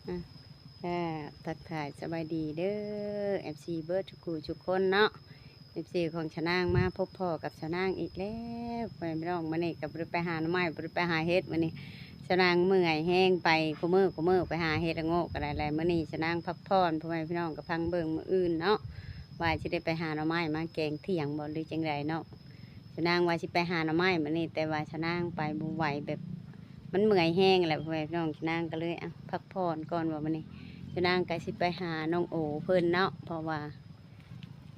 ອ່ະ ກະທັກທາຍສະບາຍດີເດີ ເອັຟຊີ ເບິດທຸກຜູ້ທຸກຄົນເນາະ ເອັຟຊີ ຂອງຊະນາງ ມາພົບພໍ້ກັບຊະນາງອີກແລ້ວ ພໍ່ແມ່ພີ່ນ້ອງ. ມື້ນີ້ກໍບໍ່ໄດ້ໄປຫາໜໍ່ໄມ້ ບໍ່ໄດ້ໄປຫາເຫັດ ມື້ນີ້ຊະນາງເມື່ອຍແຮງ ໄປຄູ່ມື້ ຄູ່ມື້ ໄປຫາເຫັດລະໂງກກໍໄດ້ແຫຼະ. ມື້ນີ້ຊະນາງພັກຜ່ອນ ພໍ່ແມ່ພີ່ນ້ອງກໍຟັງເບິ່ງມື້ອື່ນເນາະ ວ່າຊິໄດ້ໄປຫາໜໍ່ໄມ້ມາແກງທ່ຽງບໍ່ ຫຼືຈັ່ງໃດເນາະ. ຊະນາງວ່າຊິໄປຫາໜໍ່ໄມ້ມື້ນີ້ ແຕ່ວ່າຊະນາງໄປບໍ່ໄຫວ ແບບມັນເມື່ອຍແຮງແຫຼະ ພໍ່ແມ່ພີ່ນ້ອງ. ຊະນາງກໍເລີຍ ອ່ະ ພັກຜ່ອນກ່ອນວ່າມື້ນີ້ ຊະນາງກໍຊິໄປຫານ້ອງໂອເພິ່ນເນາະ ເພາະວ່າ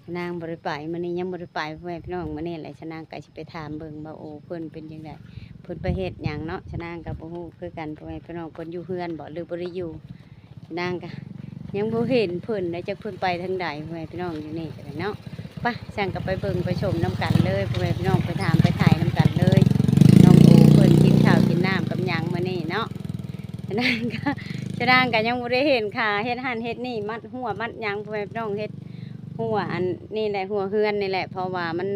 ຊະນາງບໍ່ໄດ້ໄປ ມື້ນີ້ຍັງບໍ່ໄດ້ໄປ ພໍ່ແມ່ພີ່ນ້ອງ. ມື້ນີ້ແຫຼະ ຊະນາງກໍຊິໄປຖາມເບິ່ງວ່າໂອເພິ່ນເປັນຈັ່ງໃດ ເພິ່ນໄປເຮັດຫຍັງເນາະ ຊະນາງກໍບໍ່ຮູ້ຄືກັນ ພໍ່ແມ່ພີ່ນ້ອງ. ເພິ່ນຢູ່ເຮືອນບໍ່ ຫຼືບໍ່ໄດ້ຢູ່ ນາງກະຍັງບໍ່ເຫັນເພິ່ນເລີຍ ຈັກເພິ່ນໄປທາງໃດ ພໍ່ແມ່ພີ່ນ້ອງ. ຢູ່ນີ້ກໍໄດ້ເນາະ ໄປ ຊັ້ນກໍໄປເບິ່ງໄປຊົມນຳກັນເລີຍ ພໍ່ແມ່ພີ່ນ້ອງ ໄປຖາມໄປໄຖ່ນຳກັນເລີຍ. ນ້ອງໂອເພິ່ນກິນເຂົ້າກິນນ້ຳກັບຫຍັງມື້ນີ້ເນາະ. ນາງກະ ຊະນາງກະຍັງບໍ່ໄດ້ເຫັນຄ່າເຮັດຫັ້ນເຮັດນີ້ ມັດຮົ້ວມັດຫຍັງ ພໍ່ແມ່ພີ່ນ້ອງ. ເຮັດຮົ້ວອັນນີ້ແຫຼະ ຮົ້ວເຮືອນນີ້ແຫຼະ ເພາະວ່າມັນ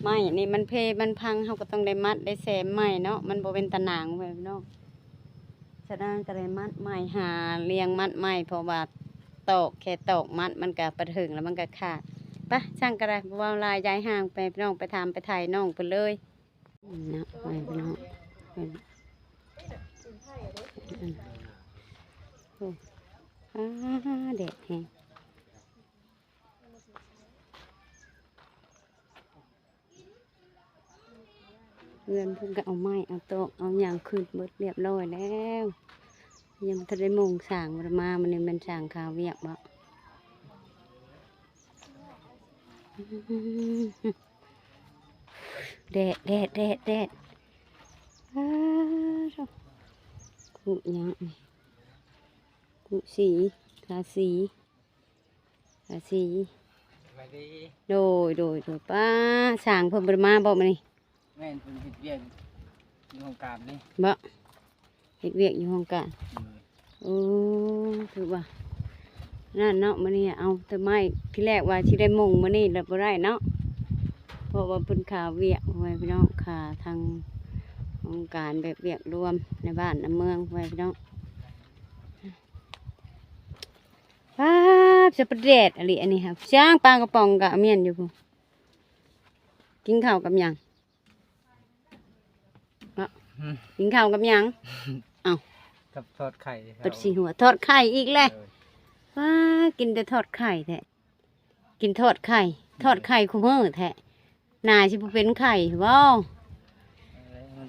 ໄມ້ນີ້ມັນເພມັນພັງ ເຮົາກໍຕ້ອງໄດ້ມັດໄດ້ແຊມໃໝ່ເນາະ ມັນບໍ່ເປັນຕາໜ່າງ ພໍ່ແມ່ພີ່ນ້ອງ. ສະນາງກໍໄດ້ມັດໄມ້ ຫາລຽງມັດໄມ້ ເພາະວ່າຕອກ ແຄ່ຕອກມັດມັນກໍປະເຖິງແລ້ວມັນກໍຂາດ. ໄປ ຊ່າງກໍໄດ້ ບໍ່ເວົ້າຫຼາຍຢາຍຫ່າງ ໄປພີ່ນ້ອງ ໄປຖາມໄປໄຖ່ນ້ອງເພິ່ນເລີຍເນາະ ໄປພີ່ນ້ອງ. ໂອ້ ອາ ແດດແຮງ. ເຮືອນເພິ່ນກໍເອົາໄມ້ເອົາຕອກເອົາຫຍັງຂຶ້ນເບິດລຽບລ້ອຍແລ້ວ ຍັງບໍ່ທັນໄດ້ມຸງ. ຊ່າງບໍ່ໄດ້ມາ ມື້ນີ້ແມ່ນຊ່າງຄາວຽກບໍ? ແດດ ແດດ ແດດ ແດດ ອ້າ ຄຸຫຍັງນີ້ ຄຸສີ ທາສີ ລາສີ. ສະບາຍດີ. ໂດຍ ໂດຍ ໂດຍ. ປ້າ ຊ່າງເພິ່ນບໍ່ໄດ້ມາບໍມື້ນີ້? ແມ່ນ ເພິ່ນເຮັດວຽກຢູ່ໂຮງການເດ້. ບໍ? ເຮັດວຽກຢູ່ໂຮງການ. ໂດຍ. ໂອ້ ຖືວ່ານັ້ນເນາະ ມື້ນີ້ເອົາແຕ່ໄມ້. ທີແລກວ່າຊິໄດ້ມຸງມື້ນີ້ແລ້ວບໍ່ໄດ້ເນາະ ເພາະວ່າເພິ່ນຄາວຽກ ພໍ່ແມ່ພີ່ນ້ອງ ຄາທາງໂຮງການ ແບບວຽກລວມໃນບ້ານໃນເມືອງ ພໍ່ແມ່ພີ່ນ້ອງ. ປາດ ຈະປະແດດອີ່ຫຼີອັນນີ້ ຊ່າງປາກະປ໋ອງກະອາມຽນຢູ່ພຸ້ນ. ກິນເຂົ້າກັບຫຍັງ? ເນາະ ອືມ ກິນເຂົ້າກັບຫຍັງ? ເອົ້າ ກັບທອດໄຂ່. ເປັນສີຫົວ ທອດໄຂ່ອີກແຫຼະ. ເອີ ປາດ ກິນແຕ່ທອດໄຂ່ແທ້ ກິນທອດໄຂ່ ເອີ ທອດໄຂ່ຄູ່ມື້ແທ້. ໜ້າຊິບໍ່ເປັນໄຂ່ບໍ? ເອີ ມັນ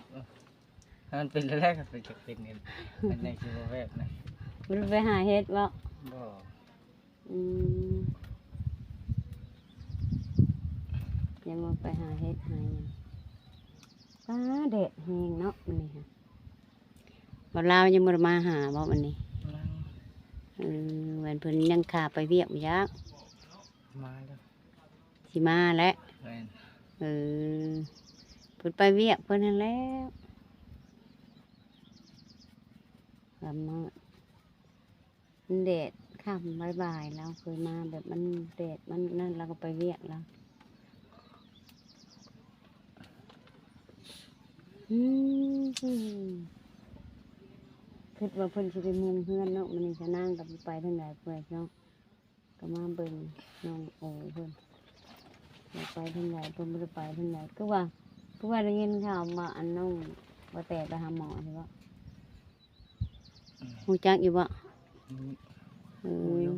ມັນເປັນແລ້ວ ເປັນຈັກເປັນນີ້ ມັນຍັງຊິບໍ່ແບບນັ້ນ. ບໍ່ໄດ້ໄປຫາເຫັດບໍ? ບໍ່. ອືມ ຍັງບໍ່ໄປຫາເຫັດຫາຫຍັງ. ປ້າ ແດດແຮງເນາະມື້ນີ້ຫະ. ບ່າວລາວຍັງບໍ່ໄດ້ມາຫາບໍມື້ນີ້? ຍັງ. ເອີ ແມ່ນເພິ່ນຍັງຄາໄປວຽກຢູ່. ມາແລ້ວ. ຊິມາແຫຼະ. ແມ່ນ. ເອີ ເພິ່ນໄປວຽກເພິ່ນຫັ້ນແລ້ວ. ກຳມາ ມັນແດດຄ່ຳ ບ່າຍໆ ລາວເຄີຍມາແບບມັນແດດມັນນັ້ນ ລາວກໍໄປວຽກລາວ. ອືມ ຄິດວ່າເພິ່ນຊິໄດ້ມຸງເຮືອນເນາະ ມື້ນີ້ຊະນາງກໍບໍ່ໄປທາງໃດເພິ່ນເນາະ. ກໍມາເບິ່ງນ້ອງໂອເພິ່ນ ວ່າໄປທາງໃດ ເພິ່ນບໍ່ໄດ້ໄປທາງໃດ. ຄືວ່າ ຄືວ່າໄດ້ຍິນຂ່າວວ່າ ອັນ ນ້ອງບໍ່ແຕໄປຫາໝໍ ໃຊ່ບໍ່? ອືມ ຮູ້ຈັກຢູ່ບໍ່? ອືມ ເອີ ຮູ້ຢູ່.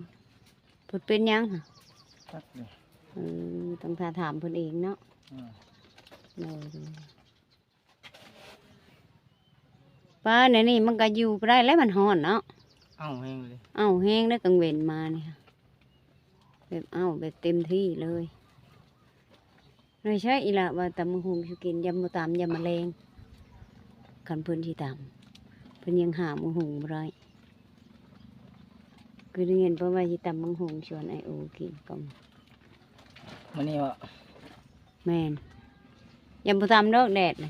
ເພິ່ນເປັນຫຍັງຫະ? ຈັກເດ. ເອີ ຕ້ອງຖ້າຖາມເພິ່ນເອງເນາະ. ອືມ ໂດຍ ໂດຍ. ປ້າ ແນວນີ້ມັນກໍຢູ່ບໍ່ໄດ້ແລ້ວ ມັນຮ້ອນເນາະ. ເອົ້າແຮງເລີຍ ເອົ້າແຮງເດ້ ກາງເວັນມານີ້ ແບບເອົ້າແບບເຕັມທີ່ເລີຍ. ໜ້ອຍໃຊ້ອີ່ຫຼ້າວ່າຕຳບັກຫຸ່ງຊິກິນ ຢາມບໍ່ຕຳ ຢາມມາແລງ. ຄັນເພິ່ນຊິຕຳ ເພິ່ນຍັງຫາບັກຫຸ່ງບໍ່ໄດ້. ຄືໄດ້ຍິນເພິ່ນວ່າຊິຕຳບັກຫຸ່ງຊວນອ້າຍໂອກິນກ່ອນ. ມື້ນີ້ບໍ? ແມ່ນ. ຢ່າບໍ່ຕຳດອກແດດນະ.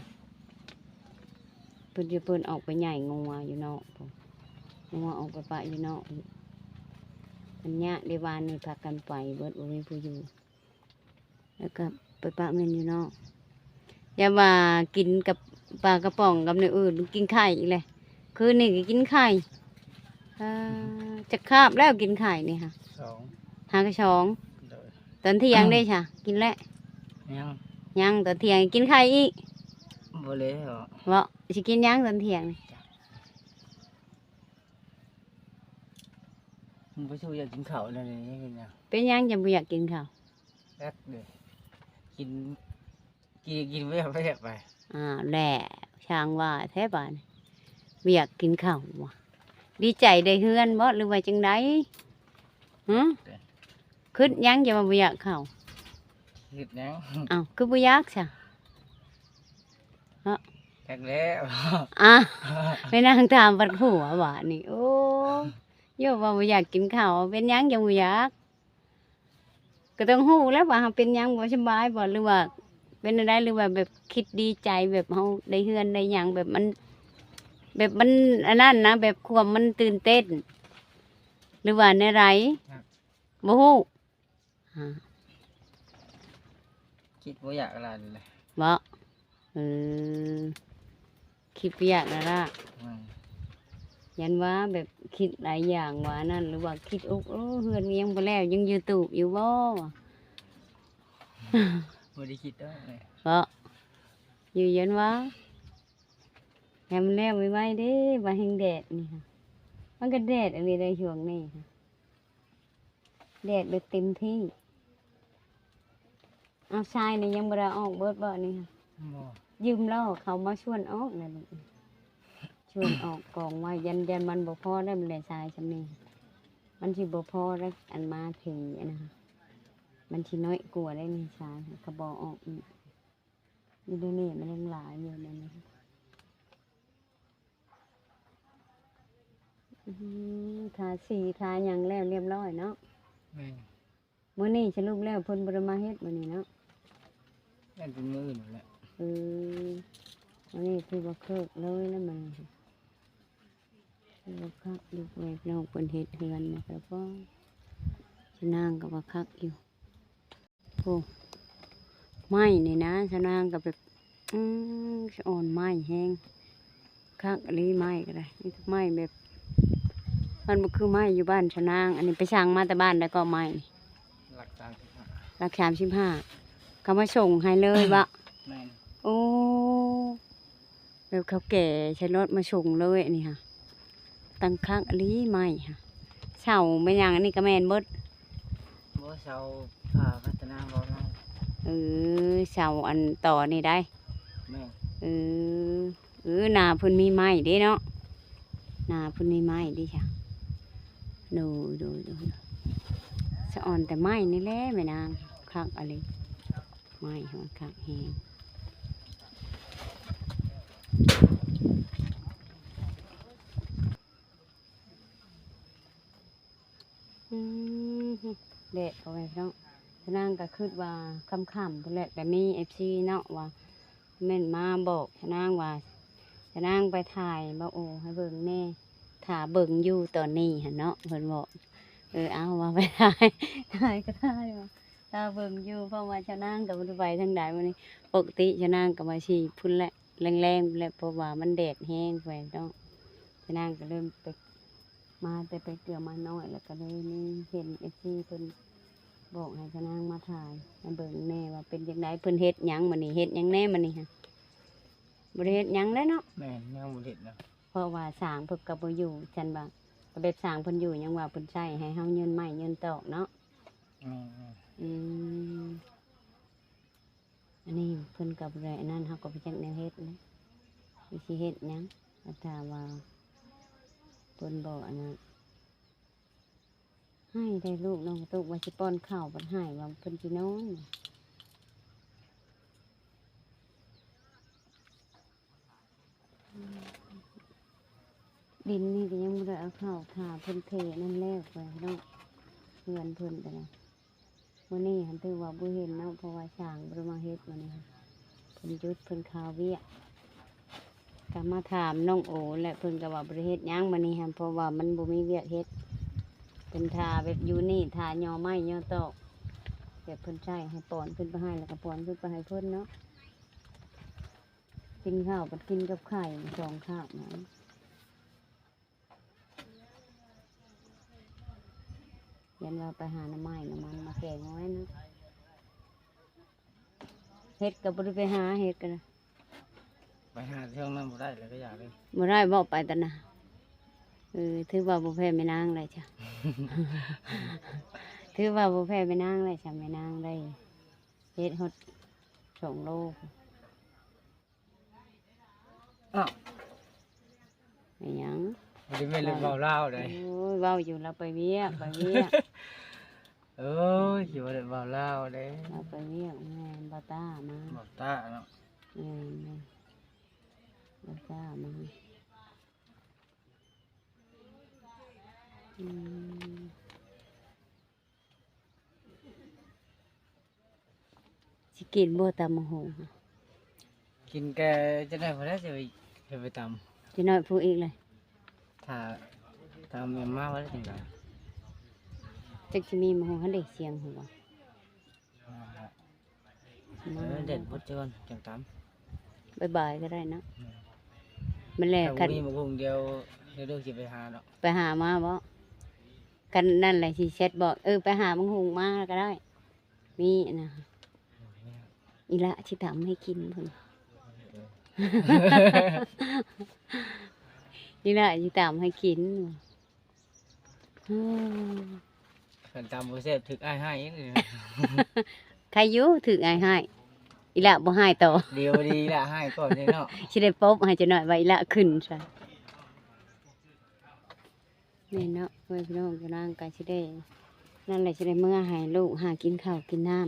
ເພິ່ນ ເພິ່ນອອກໄປໃຫຍ່ງົວຢູ່ນອກພຸ້ນ. ງົວອອກໄປປະຢູ່ນອກ. ມັນຍາກເດ້ ວານນີ້ພາກັນໄປເບິດ ບໍ່ມີຜູ້ຢູ່. ແລ້ວກໍໄປປະແມ່ນຢູ່ນອກ. ຢ່າວ່າກິນກັບປາກະປ໋ອງກັບແນວອື່ນ ກິນໄຂ່ອີກແຫຼະ. ຄືນນີ້ກໍກິນໄຂ່. ເອີ ຈັກຄາບແລ້ວກິນໄຂ່ນີ້ຫະ? ສອງ ຫາກະສອງ. ໂດຍ. ຕອນທ່ຽງເດ້ຊະ ກິນແລ້ວ? ຍັງ. ຍັງ ຕອນທ່ຽງກິນໄຂ່ອີກ? ບໍ່ແລ້ວ. ເບາະ ຊິກິນຫຍັງຕອນທ່ຽງນີ້? ມັນບໍ່ສູ້ຢາກກິນເຂົ້າແລ້ວນີ້. ເປັນຫຍັງຈັ່ງບໍ່ຢາກກິນເຂົ້າ? ແປັກເດ້ ກິນ ກິນ ກິນບໍ່ຢາກ ບໍ່ຢາກໄປ. ອ້າວແຫຼະ ຊ່າງວ່າແທ້ບາດນີ້ ບໍ່ຢາກກິນເຂົ້າຫວາ? ດີໃຈໄດ້ເຮືອນບໍ ຫຼືວ່າຈັ່ງໃດ? ຫຶ? ເດ້ ຄຶດຫຍັງຈັ່ງວ່າບໍ່ຢາກເຂົ້າ? ຄຶດຫຍັງ? ອ້າວ ຄືບໍ່ຢາກຊະ? ເນາະ ຈັກແລ້ວ. ອາ ໄປນັ່ງຖາມບັດຜົວບາດນີ້. ໂອ້ ໂຍ ວ່າບໍ່ຢາກກິນເຂົ້າ ເປັນຫຍັງຈັ່ງບໍ່ຢາກ? ກໍຕ້ອງຮູ້ແລ້ວວ່າເຮົາເປັນຫຍັງ ບໍ່ສະບາຍບໍ ຫຼືວ່າເປັນແນວໃດ ຫຼືວ່າແບບຄິດດີໃຈ ແບບເຮົາໄດ້ເຮືອນໄດ້ຫຍັງ ແບບມັນ ແບບມັນອັນນັ້ນນະ ແບບຄວາມມັນຕື່ນເຕັ້ນ ຫຼືວ່າແນວໃດ? ບໍ່ຮູ້. ອາ ຄິດບໍ່ຢາກຫຼາຍເລີຍ ເບາະ? ເອີ ຄິດບໍ່ຢາກແລ້ວລະ. ອືມ ຢ້ານວ່າແບບຄິດຫຼາຍຢ່າງວ່ານັ້ນ ຫຼືວ່າຄິດ ໂອ້ ເຮືອນຍັງບໍ່ແລ້ວ ຍັງຢູ່ຕູບຢູ່ບໍ? ບໍ່ໄດ້ຄິດດອກ. ເບາະ? ຢູ່ຢ້ານວ່າໃຫ້ມັນແລ້ວໄວໆເດ້ ວ່າແຮງແດດນີ້ຫະ ມັນກໍແດດອີ່ຫຼີໃດ໋ຊ່ວງນີ້ຫະ. ແດດແບບເຕັມທີ່. ເອົາ ຊາຍນີ້ຍັງບໍ່ໄດ້ອອກເບິດບໍນີ້? ບໍ່. ຢືມລໍ້ເຂົາມາຊວນອອກແລ້ວລູກ ຊວນອອກກອງໄວ້ ຢ້ານ ຢ້ານມັນບໍ່ພໍໄດ້ ມັນໄດ້ຊາຍຊ່ຳນີ້ ມັນຊິບໍ່ພໍໄດ້ ອັນມາເທອັນນັ້ນ ມັນຊິນ້ອຍກວ່າໄດ້ນີ້ ຊາຍກໍບໍ່ອອກອີກ. ຢູ່ໃນນີ້ມັນຍັງຫຼາຍຢູ່ໃນນີ້. ອືມ ທາສີທາຫຍັງແລ້ວຮຽບຮ້ອຍເນາະ? ແມ່ນ. ມື້ນີ້ສະຫຼຸບແລ້ວເພິ່ນບໍ່ໄດ້ມາເຮັດມື້ນີ້ເນາະ? ແມ່ນເປັນມື້ອື່ນແຫຼະ. ເອີ ມື້ນີ້ຖືວ່າເຄີກເລີຍແລ້ວມື້ນີ້ ຖືວ່າຄັກຢູ່ ແມ່ນ້ອງເພິ່ນເຮັດເຮືອນນະ ແລ້ວກໍຊະນາງກໍວ່າຄັກຢູ່. ໂອ້ ໄມ້ນີ້ນະ ຊະນາງກໍແບບ ອືມ ສະອອນໄມ້ແຮງ ຄັກອີ່ຫຼີ ໄມ້ກໍໄດ້ ມີແຕ່ໄມ້ແບບ ມັນບໍ່ຄືໄມ້ຢູ່ບ້ານຊະນາງ. ອັນນີ້ໄປສັ່ງມາແຕ່ບ້ານໃດເກາະໄມ້ນີ້? ຫຼັກສາມສິບຫ້າ ຫຼັກສາມສິບຫ້າ ເຂົາມາສົ່ງໃຫ້ເລີຍບໍ? ແມ່ນ. ໂອ້ ແບບເຂົາແກ່ໃສ່ລົດມາສົ່ງເລີຍອັນນີ້ຫະ ຕັ້ງຄັກອີ່ຫຼີໄມ້ຫະ. ເສົາແມ່ນຫຍັງ ອັນນີ້ກໍແມ່ນເບິດ? ບໍ່ ເສົາຜ້າພັດທະນາບໍ່ເນາະ. ເອີ ເສົາອັນຕໍ່ນີ້ໄດ໋. ແມ່ນ. ເອີ ເອີ ໜ້າເພິ່ນມີໄມ້ເດ້ເນາະ ໜ້າເພິ່ນມີໄມ້ເດ້ຈ້ະ. ໂດຍ ໂດຍ ໂດຍ ສະອອນແຕ່ໄມ້ນີ້ແຫຼະແມ່ນາງ ຄັກອີ່ຫຼີ. ໄມ້ມັນຄັກແຮງ. ອືມ ແດດ ພໍ່ແມ່ພີ່ນ້ອງ ຊະນາງກໍຄິດວ່າຄ່ຳໆພຸ້ນແຫຼະ ແຕ່ມີເອັຟຊີເນາະ ວ່າແມ່ນມາບອກຊະນາງວ່າ ຊະນາງໄປຖ່າຍບ່າວໂອໃຫ້ເບິ່ງແດ່ ຖ້າເບິ່ງຢູ່ຕອນນີ້ຫັ້ນເນາະ ເພິ່ນບອກ. ເອີ ເອົາ ວ່າໄປຖ່າຍ ຖ່າຍກໍຖ່າຍວ່າ ຖ້າເບິ່ງຢູ່ ເພາະວ່າຊະນາງກໍບໍ່ໄດ້ໄປທາງໃດມື້ນີ້. ປົກກະຕິຊະນາງກໍວ່າຊິພຸ້ນແຫຼະ ແລງໆແຫຼະ ເພາະວ່າມັນແດດແຮງ ພໍ່ແມ່ພີ່ນ້ອງ. ຊະນາງກໍເລີ່ມໄປ ມາແຕ່ໄປເກືອມານ້ອຍ ແລ້ວກໍເລີຍມີເຫັນເອັຟຊີເພິ່ນບອກໃຫ້ຊະນາງມາຖ່າຍໃຫ້ເບິ່ງແດ່ວ່າເປັນຈັ່ງໃດ ເພິ່ນເຮັດຫຍັງມື້ນີ້ ເຮັດຫຍັງແດ່ມື້ນີ້ຫະ? ບໍ່ໄດ້ເຮັດຫຍັງເດ້ເນາະ. ແມ່ນ ຍັງບໍ່ໄດ້ເຮັດເນາະ ເພາະວ່າຊ່າງເພິ່ນກໍບໍ່ຢູ່ ຊັ້ນວ່າ ກໍແບບຊ່າງເພິ່ນຢູ່ ຍັງວ່າເພິ່ນໃຊ້ໃຫ້ເຮົາຍື່ນໄມ້ຍື່ນຕອກເນາະ. ແມ່ນໆ. ອືມ ອັນນີ້ເພິ່ນກໍບໍ່ໄດ້ອັນນັ້ນ ເຮົາກໍບໍ່ຈັກແນວເຮັດນະ ຊິເຮັດຫຍັງ ຖ້າວ່າເພິ່ນບໍ່ອັນນັ້ນ. ໄຫ້ໄດ້ລູກນ້ອງຕຸກວ່າຊິປ້ອນເຂົ້າ ບັດໄຫ້ວ່າເພິ່ນຊິນອນ. ດິນນີ້ກໍຍັງບໍ່ໄດ້ເອົາເຂົ້າ ຖ້າເພິ່ນເທນັ້ນແລ້ວໄປເນາະ ເຮືອນເພິ່ນກໍໄດ້. ມື້ນີ້ຫັ້ນຖືວ່າບໍ່ເຫັນເນາະ ເພາະວ່າຊ່າງບໍ່ໄດ້ມາເຮັດມື້ນີ້ ເພິ່ນຢຸດ ເພິ່ນຄາວຽກ. ກໍມາຖາມນ້ອງໂອແຫຼະ ເພິ່ນກໍວ່າບໍ່ໄດ້ເຮັດຫຍັງມື້ນີ້ຫັ້ນ ເພາະວ່າມັນບໍ່ມີວຽກເຮັດ. ເພິ່ນຖ້າແບບຢູ່ນີ້ ຖ້າຍໍໄມ້ຍໍຕອກ ແບບເພິ່ນໃຊ້ໃຫ້ປອນຂຶ້ນໄປໃຫ້ ແລ້ວກໍປອນຂຶ້ນໄປໃຫ້ເພິ່ນເນາະ. ກິນເຂົ້າກໍກິນກັບໄຂ່ສອງຄາບນະ. ຢ້ານວ່າໄປຫາໜໍ່ໄມ້ໜໍ່ມັນມາແກງເອົາໄວ້ເນາະ. ເຫັດກໍບໍ່ໄດ້ໄປຫາ ເຫັດກໍໄປຫາເທື່ອນັ້ນບໍ່ໄດ້ແລ້ວ ກໍຢ່າເລີຍ. ບໍ່ໄດ້ບໍ່ໄປຕອນນະ. ເອີ ຖືວ່າບໍ່ແພ້ແມ່ນາງແລ້ວຈ້ະ ຖືວ່າບໍ່ແພ້ແມ່ນາງແລ້ວຈ້ະ. ແມ່ນາງໄດ້ເຫັດຮອດສອງໂລ. ອ້າວ ເປັນຫຍັງ? ບໍ່ໄດ້ແມ່ນເລື່ອງເວົ້າລາວໃດ. ໂອ້ຍ ເວົ້າຢູ່ ລາວໄປວຽກ ໄປວຽກ. ໂອ້ຍ ຊິບໍ່ໄດ້ເວົ້າລາວໃດ. ລາວໄປວຽກ. ແມ່ນ ບ່າວຕ້າມາ. ບ່າວຕ້າເນາະ. ແມ່ນ ແມ່ນ ບ່າວຕ້າມາ. ອືມ. ຊິກິນບໍ່ຕຳບັກຫຸ່ງ? ກິນແຕ່ຈັກໜ້ອຍພຸ້ນແຫຼະ ຊິໄປ ຊິໄປຕຳ. ຈັກໜ້ອຍພຸ້ນອີກເລີຍ. ຖ້າ ຖ້າແມ່ມາວ່າແລ້ວຈັ່ງໃດ ຈັກຊິມີບັກຫຸ່ງຫັ້ນເດ ສຽງຫຸ່ງ. ມາ ເອີ ແດດໝົດກ່ອນຈັ່ງຕຳ. ບ່າຍໆກໍໄດ້ເນາະ. ແມ່ນ ມັນແລະ ຄັນມີບັກຫຸ່ງດຽວ ດຽວເດີ ຊິໄປຫາເນາະ. ໄປຫາມາບໍ່? ຄັນນັ້ນແຫຼະ ຊິແຊັດບອກ ເອີ ໄປຫາບັກຫຸ່ງມາກໍໄດ້. ມີນະ ອີ່ຫຼ້າຊິຕຳໃຫ້ກິນພຸ້ນ. ເອີ ອີ່ຫຼ້າຊິຕຳໃຫ້ກິນ. ຄັນຕຳບໍ່ແຊບຖືກອ້າຍຮ້າຍອີກ. ໃຄຢູ່ຖືກອ້າຍຮ້າຍ ອີ່ຫຼ້າບໍ່ຮ້າຍຕໍ່. ດຽວດີ ອີ່ຫຼ້າຮ້າຍກ່ອນເດເນາະ. ຊິໄດ້ປົບໃຫ້ຈັກໜ້ອຍວ່າອີ່ຫຼ້າຂຶ້ນຊະ. ແມ່ນເນາະ ພໍ່ແມ່ພີ່ນ້ອງ ຍານາງກໍຊິໄດ້ ນັ້ນແຫຼະ ຊິໄດ້ເມືອໃຫ້ລູກຫາກິນເຂົ້າກິນນ້ຳ.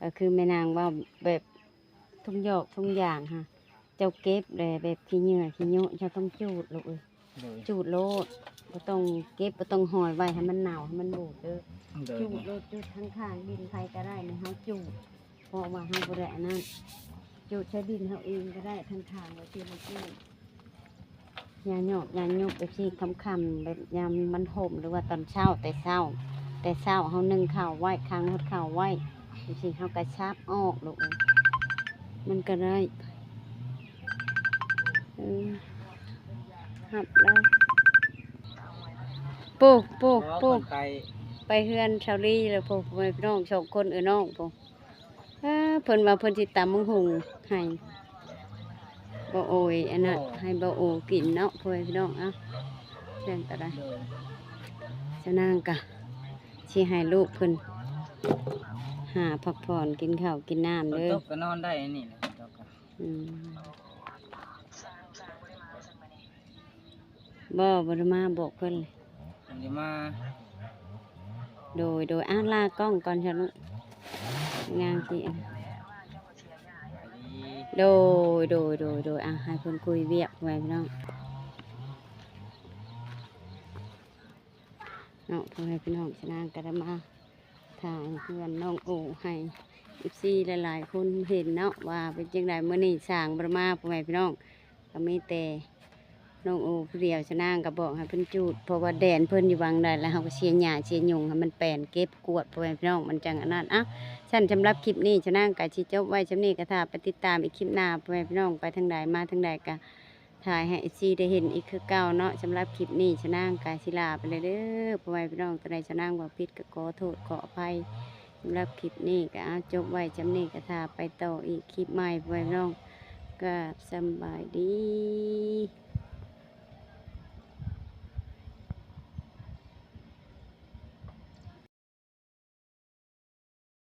ກໍຄືແມ່ນາງເວົ້າແບບທຸກຢອກທຸກຢ່າງຫັ້ນ ເຈົ້າເກັບແລ້ວແບບຂີ້ເຫຍື້ອຂີ້ຍຸ ເຈົ້າຕ້ອງຈູດລູກເອີຍ. ໂດຍ ຈູດໂລດ ບໍ່ຕ້ອງເກັບ ບໍ່ຕ້ອງຫອຍໄວ້ໃຫ້ມັນເນົ່າ ໃຫ້ມັນບູດເດີ. ໂດຍ ຈູດໂລດ ຈູດທາງຂ້າງດິນໃຜກໍໄດ້ໃນເຮົາຈູດ ເພາະວ່າເຮົາບໍ່ໄດ້ອັນນັ້ນ ຈູດໃສ່ດິນເຮົາເອງກໍໄດ້ ທາງຂ້າງວ່າຊິມາຈູດ. ຢ່າຍອກ ຢ່າຍຸບ ແບບຊີ້ຄ່ຳໆ ແບບຍາມມັນຫົ່ມ ຫຼືວ່າຕອນເຊົ້າ ແຕ່ເຊົ້າ ແຕ່ເຊົ້າເຮົາໜຶ້ງເຂົ້າໄວ້ ຄັງຮອດເຂົ້າໄວ້ ຈັ່ງຊີ້ເຮົາກະສັບອອກລູກເອີຍ ມັນກະໄດ້. ເອີ ຮັບແລ້ວ ປູ ປູ ປູ ໄປ ໄປເຮືອນຊາວລີແລ້ວ ພໍ່ແມ່ພີ່ນ້ອງ ສອງຄົນເອື້ອຍນ້ອງ ເພິ່ນວ່າເພິ່ນຊິຕຳບັກຫຸ່ງໃຫ້ ບໍ່ໂອຍ ອັນນັ້ນ ໃຫ້ບໍ່ໂອກິນເນາະ ພໍ່ແມ່ພີ່ນ້ອງ. ເອົ້າ ແຊງກໍໄດ້ ສາວນາງກະຊິໃຫ້ລູກເພິ່ນຫາພັກຜ່ອນ ກິນເຂົ້າກິນນ້ຳເດີ. ຝົນຕົກກໍນອນໄດ້ອັນນີ້ແຫຼະ ຝົນຕົກກໍ ອືມ. ບໍ່ ບໍ່ໄດ້ມາ ບອກເພິ່ນເລີຍ ບໍ່ໄດ້ມາ. ໂດຍ ໂດຍ ອ່າ ລາກ້ອງກ່ອນຊະລູກ ງາມຊິ ໂດຍ ໂດຍ ໂດຍ ໂດຍ ອ່າ ໃຫ້ເພິ່ນຄຸຍວຽກ ພໍ່ແມ່ພີ່ນ້ອງເນາະ ພໍ່ແມ່ພີ່ນ້ອງ. ສາວນາງກໍໄດ້ມາ ຖ່າຍເຮືອນນ້ອງໂອໃຫ້ເອັຟຊີຫຼາຍໆຄົນເຫັນເນາະ ວ່າເປັນຈັ່ງໃດ. ມື້ນີ້ຊ່າງບໍ່ໄດ້ມາ ພໍ່ແມ່ພີ່ນ້ອງ ກໍມີແຕ່ນ້ອງໂອຜູ້ດຽວ. ສາວນາງກໍບອກໃຫ້ເພິ່ນຈູດ ເພາະວ່າແດນເພິ່ນຢູ່ຫວ່າງໃດ ແລ້ວເຮົາກໍເສຍຫຍ້າເສຍຍຸງໃຫ້ມັນແປນເກັບກວາດ ພໍ່ແມ່ພີ່ນ້ອງ ມັນຈັ່ງອັນນັ້ນ. ເອົ້າ ຊັ້ນສຳລັບຄລິບນີ້ ສາວນາງກໍຊິຈົບໄວ້ສ່ຳນີ້ ກໍຖ້າໄປຕິດຕາມອີກຄລິບໜ້າ ພໍ່ແມ່ພີ່ນ້ອງ ໄປທາງໃດມາທາງໃດກໍ ຖ່າຍໃຫ້ເອັຟຊີໄດ້ເຫັນອີກຄືເກົ່າເນາະ. ສຳລັບຄລິບນີ້ ສາວນາງກະຊິລາໄປແລ້ວເດີ ພໍ່ແມ່ພີ່ນ້ອງ. ຕົວໃດສາວນາງເວົ້າຜິດກະຂໍໂທດຂໍອະໄພ. ສຳລັບຄລິບນີ້ກະ ເອົາ ຈົບໄວ້ສ່ຳນີ້ ກະຖ້າໄປຕໍ່ອີກຄລິບໃໝ່ ພໍ່ແມ່ພີ່ນ້ອງ ກະສຳບາຍດີ.